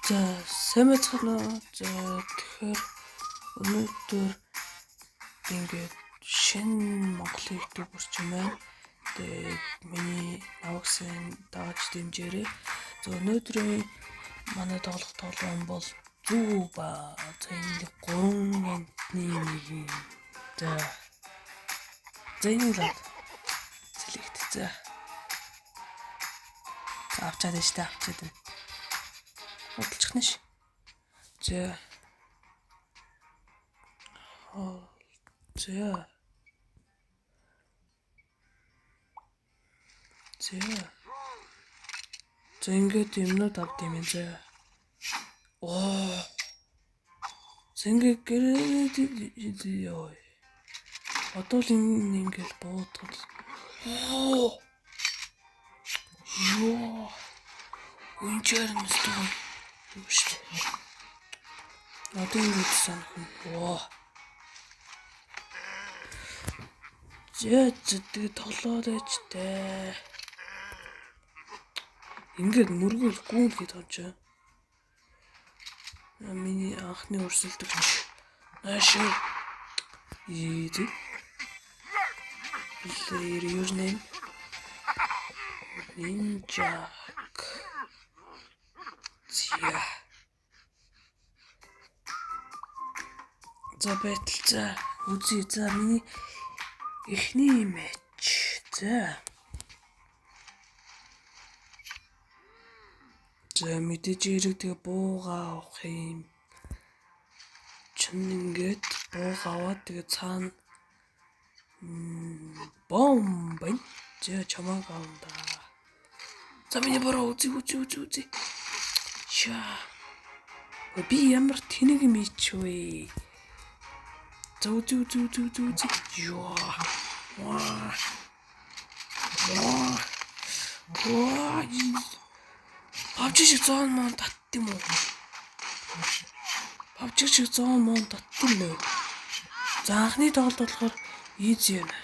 За, сайн байцгаана уу? За, тэгэхээр өнөөдөр ингээд шинэ Монголын YouTuber ч юм байна. Тэгээд миний навагсын дагаж дэмжээрэй. За, өнөөдрийн манай тоглох тоглоом бол Зүү ба. За, энэ 3 амтны нэг юм. За. За, энийг л select. За. За, авчаад байна шүү дээ, авчаад байна. Худалчих нь ш. За. За. За. За, ингээд юмнууд авд юм за. Оо. За, ингээд гэрээд ёо. Одоо л энэ ингээд буудгал. Оо. Ёо. Үнчээр нэстэг юм шүү дээ. Одоо ингэж санах юм. Оо. За, тэгээ тоглоод байж тээ. Ингээд мөргөл гүн гээд байгаа юм. Миний анхны өрсөлдөгч. Нааш. Easy. Player your name. Ninja. За. За, байтал, за үзье. За, миний эхний матч. За. За, мэдээж хэрэг тэгээ бууга авах юм. Чин ингээд бууга аваад тэгээ цаана бом байна. За, чамааг авна да. За, миний бороо үзье, үзье, үзье, үзье. Шаа. Би ямар тэнэг юм ичвэ. За, үзье, үзье, үзье, үзье, үзье. Йоо. Ваа. Ваа. Ваа. PUBG шиг зоон мон татд юм уу? PUBG шиг зоон мон татд юм уу? За, анхны тоглолт болохоор easy байна.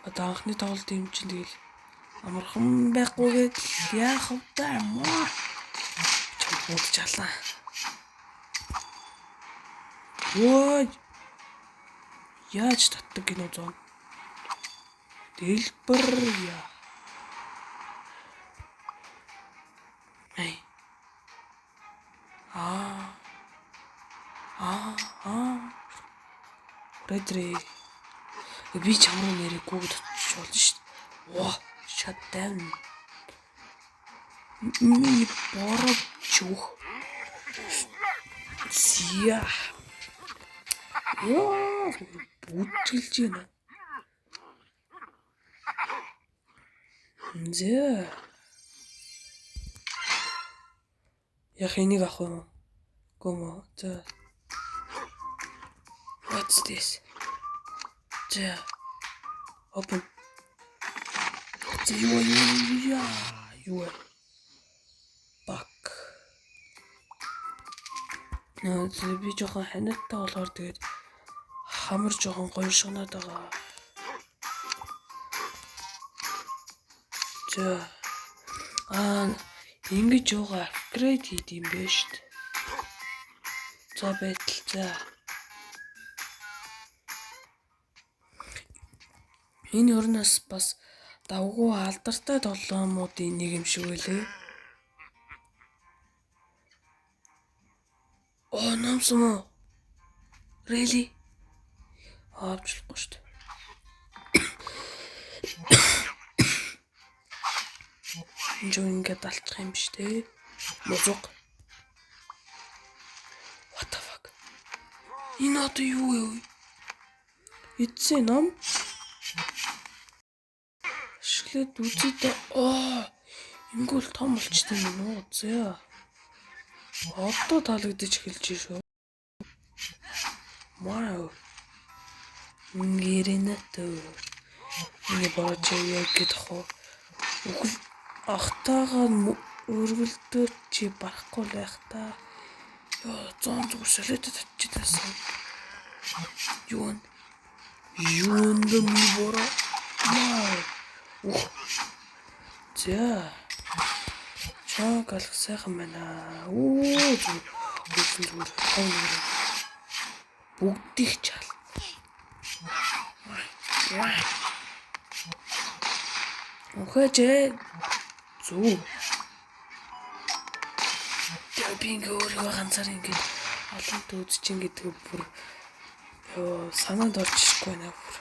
Одоо анхны тоглолт юм чинь тэгэл амархан байхгүйгээд яах вэ юм уу? Чам буудаж алаа. Ой. Яаж татдаг гинөө зоон? Дэлбэр яа. Ай. Аа. Аа. Аа. Рэдрэ. Би чам руу нэрээ гүгэд очиж болно шүү дээ. Оо, shut down. Миний бороо чүх. Зя. Йоо, бүжгэлж байна. За. Яг энийг авах юм уу? Гүм үү? За. What's this? За. Open. За, юу юу яа юу вэ? Бак. Нөө, би жоохон ханиадтай болохоор тэгээд хамар жоохон гойшгоноод байгаа. За. Аа, ингэж юугаа апгрейд хийд юм бэ штт. За, байтал, за. Энэ өрнөөс бас давгүй алдартай тоглоомуудын нэг юм шиг байлээ. Оо, номсон уу? Really? Авчлахгүй шүү дээ. Энэ жоо ингээд алчих юм биш үү? Музук. What the fuck? Энэ одоо юу вэ? Эцсийн ном. Ашиглаад үзье дээ. Оо. Ингүүл том болчтой юм уу? За. Одоо таалагдаж эхэлж шүү. Вау. Гэрэнэтэ. Миний борооч яг гэдэг хоо. Үхэл ахтайгаа өргөлдөө чи барахгүй л байх та. Йоо, зоон зүгээр солиод татчихсан. Юу вэ? Юу вэ миний бороо? Вау. Ух. За. Чог алах сайхан байна. Оо зүгээр. Зүгээр зүгээр. Тав нэг. Бүгдийг чал. Ухаж ээ. Зүг. Тэгээ би ингээ өөрийгөө ганцаар ингээд олонтой үзэж ин гэдэг бүр ёо санаанд орж ирэхгүй байна бүр.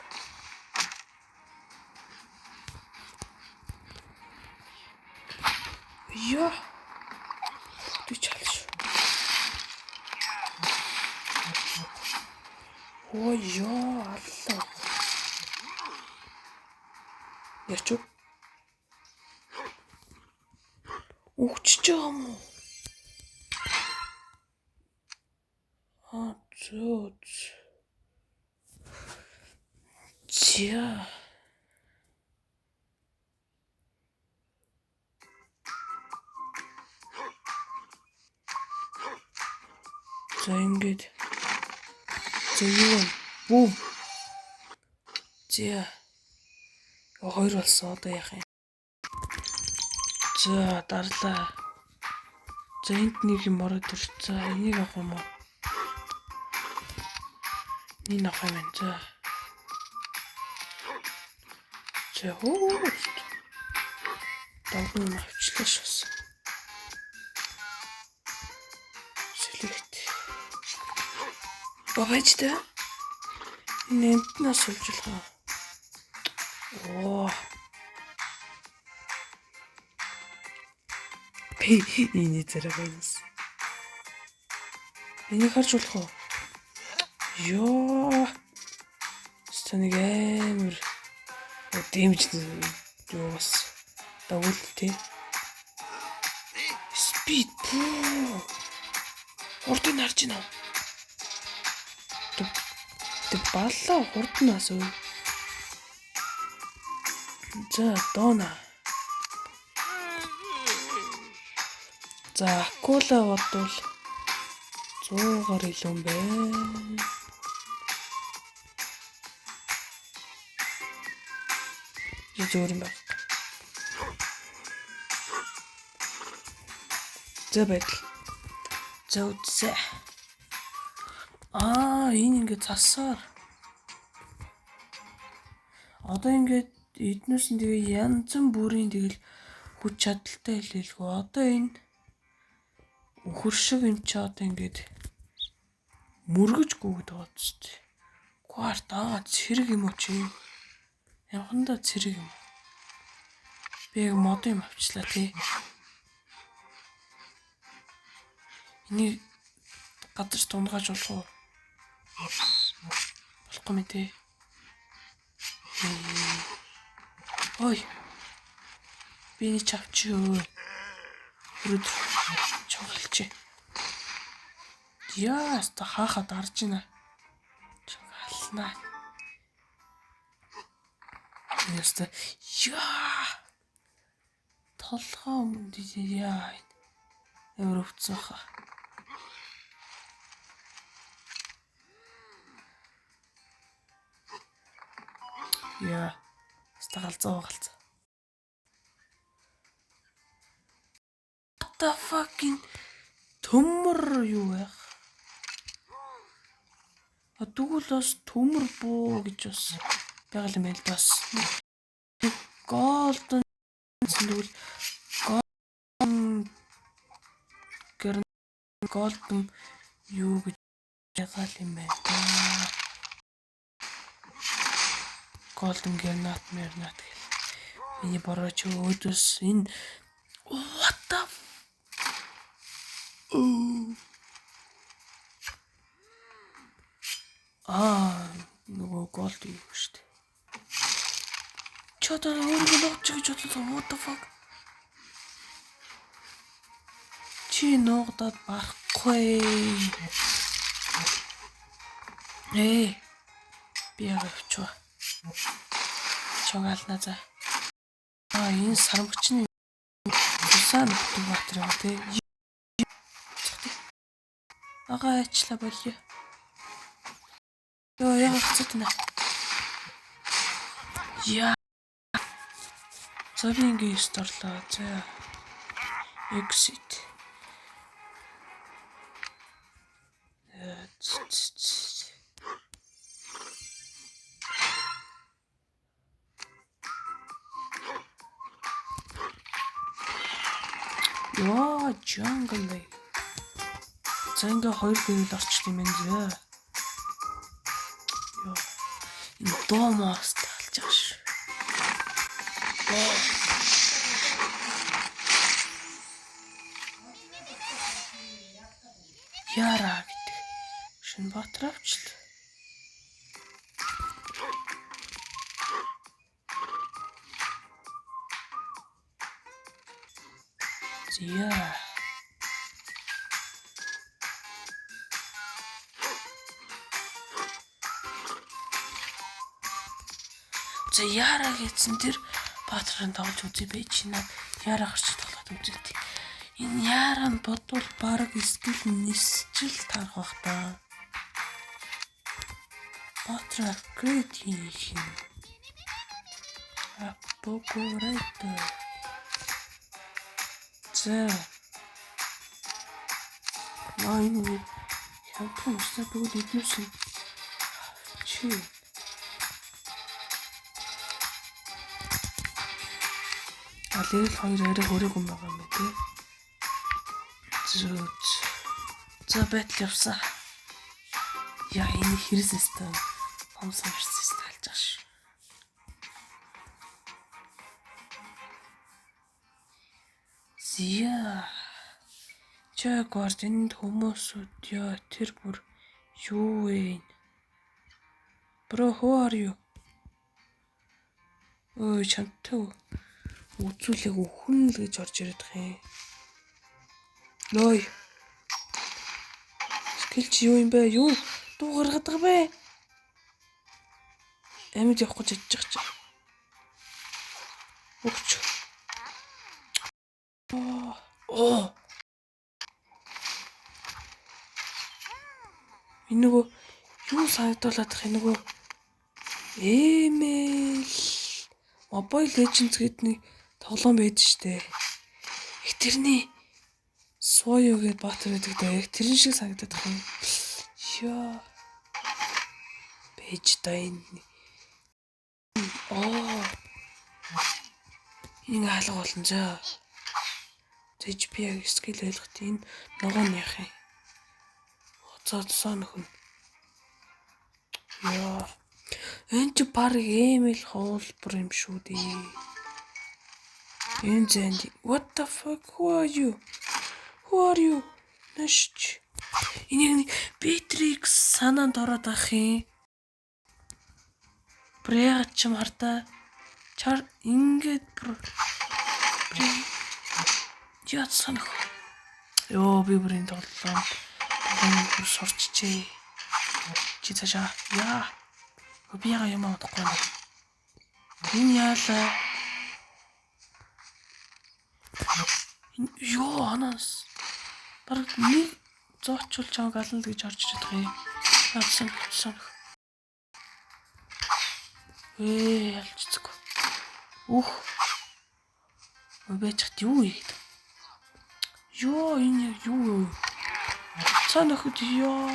Яа. Бүгдийг чал шүү. Оо ёо аллаа. Ярьч уу? Үхчихэж байгаа юм уу? Аа зөө. За. За ингээд. За юу вэ? Бүүм. За. Хоёр болсон, одоо яах юм? За дарлаа. За энд нэг юм ороод ир. За энийг авах юм уу? Энийг авах юм байна. За. За хөө. Давгүй юм авчлаа шус. Select. Бабайч та. Энэ энтнаас суулжлаа. Оо. Би энэ зэрэг байнас. Энийг харж болох уу? Йоо. Ста нэг амар дэмж юу бас дагуул тий. Speed пүү. Хурдыг харж байна. Тэг баллаа хурднаас өө. За дооно. За акула бодвол 100-аар илүү юм байна. Зүгээр юм байна. За байдал. За үзье. Аа энэ ингээд цасаар. Одоо ингээд эднээс нь тэгээ янз бүрийн тэгэл хүч чадалтай хэлэлгүй. Одоо энэ үхэр шиг юм чи одоо ингээд мөргөж гүгд байгаа зү. Кварт аа цэрэг юм уу чи? Явхандаа цэрэг юм. Би яг мод юм авчлаа тий. Энийг газар тунгааж болох уу? Болохгүй мэ тий. Ой. Би энийг чавчи өө. Өрөөд чугалчи. Яа, хаста хааха дарж байна. Чугалнаа. Яста. Яа. Толгоо өмнө яа. Амар өвцөн хаа. Яа. Хаста галзуу галзуу. What the fucking төмөр юу байх? А тэгвэл бас төмөр буу гэж бас байгаа юм байна л бас. Golden тэгвэл golden golden юу гэж байгаа юм байна да. Golden granat мэрнат гэл. Миний бороо чи өөдөөс энэ what the Аа нөгөө gold юу шүү дээ. Чи одоо өөрийгөө нууч гэж бодлоо, what the fuck? Чи нуугдаад барахгүй. Ээ. Би яг явчихва. Чугаална за. Аа энэ сармагчны тусаа нутаг баатар юм тий. Ага айчлаа болио. Йоо яг хэцүү байна. Яа. За би ингээ ёст орлоо. За. Exit. Яа, jungle. За ингээ 2 level орчлоо юм байна зөө. Йоо. Энэ домоос талж байгаа шүү. Яра гэдэг шинэ баатар авчлаа. Зя. За Яра гэсэн тэр баатрын тоглож үзье бэ чи над Яра гарч тоглоод үзэлт. Энэ Яра нь бодвол баг skill нисчил тарах бах та. Баатар upgrade хийх юм. Upgrade. За. Аа энэ нэг хямдхан өсөө тэгвэл эднээс чи А level 2 арай хөрөөг юм байгаа юм байна те. Зөө. За battle явсан. Яа энэ хэрэг өстой. Хомсон хэрсэн өстой алж байгаа шүү. Зя. Чагвард энд хүмүүсүүд яа тэр бүр юу вэ? Bro, who are you? Ой, чамтай үзүүлэг өхөн л гэж орж ирээд байгаа юм. Ной. Skill чи юу юм бэ? Юу? Дуу гаргадаг байгаа бэ? Амьд явах гэж ядчих чи. Өгч. Оо. Энэ нөгөө юу санагдуулаад их нөгөө ML Mobile Legends гэдэг нэг тоглоом байдаг штэ. Их тэрний Суё гэдээ баатар байдаг да. Яг тэрэн шиг санагдаад их юм. Яа. Бэж да энэ. Оо. Энэ алга болно заа. Зэж би яг skill ойлгох. Энэ ногоо нь яах юм. За цаа нөхөн. Яа. Энэ чи баг ML хуулбар юм шүү дээ. Энэ зэнд what the fuck, who are you? Who are you? Нэш. Энэ нэг Beatrix санаанд ороод ах юм. Бүр яагаад ч юм хардаа. Чар ингээд бүр яа санах. Йоо би бүр энэ тоглоом бүр сурчжээ. Чи цаашаа яа. Би яга юм удахгүй байна. Энэ яалаа. Йоо анаас. Бараг нэг зоочул чамаг ална л гэж орж ирээд байгаа юм. Яасан сан. Ялцдаг. Үх. Байж хат юу хийгээд. Йоо энэ яг юу вэ? Цаа нөхөд ёо.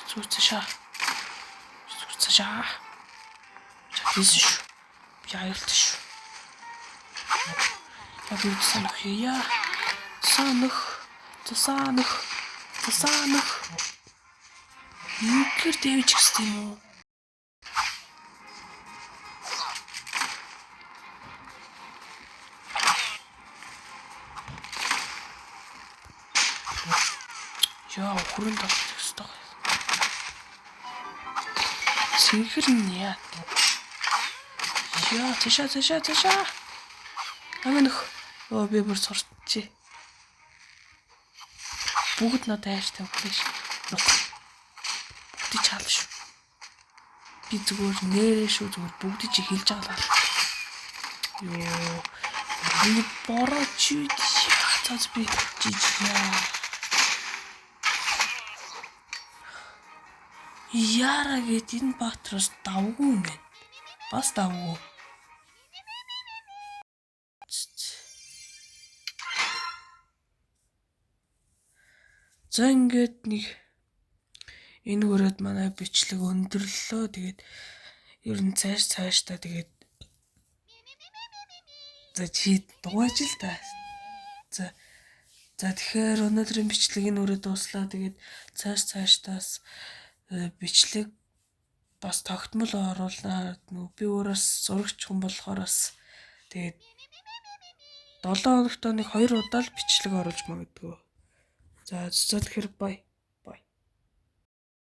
Зүг цаашаа. Зүг цаашаа. Чатсан шүү. Би аюултай шүү. Яг үгүй санах яа. Санах. Санах. Санах. Инкер дэмэж гэсэн юм уу? Яа, хүрэн талах ёстой. Цэнгэр нь яа. Яа, цаашаа, цаашаа, цаашаа. Амин нөх. Оо би бүр сурчээ. Бүгд надад хайртай өглөө ш. Нүх. Бүгдийг чаалаа шүү. Би зүгээр нэрээ шүү зүгээр бүгдийг чи хэлж байгаа л. Йоо. Миний бороо чи цааз би жиж яа. Яра гэд энэ баатраас давгүй юм байна. Бас давгүй. За, ингээд нэг энэ хүрээд манай бичлэг өндөрлөө. Тэгээд ер нь цаашдаа тэгээд, за, чи дугаач л та. За, тэгэхээр өнөөдрийн бичлэг энэ хүрээд дууслаа. Тэгээд цаашдаас бичлэг бас тогтмол оруулнаа. Нөгөө би өөрөөс зурагч хүн болохоор бас тэгээд 7 хоногт нэг 2 удаа л бичлэг оруулж магадгүй. За, тэгэхээр bye.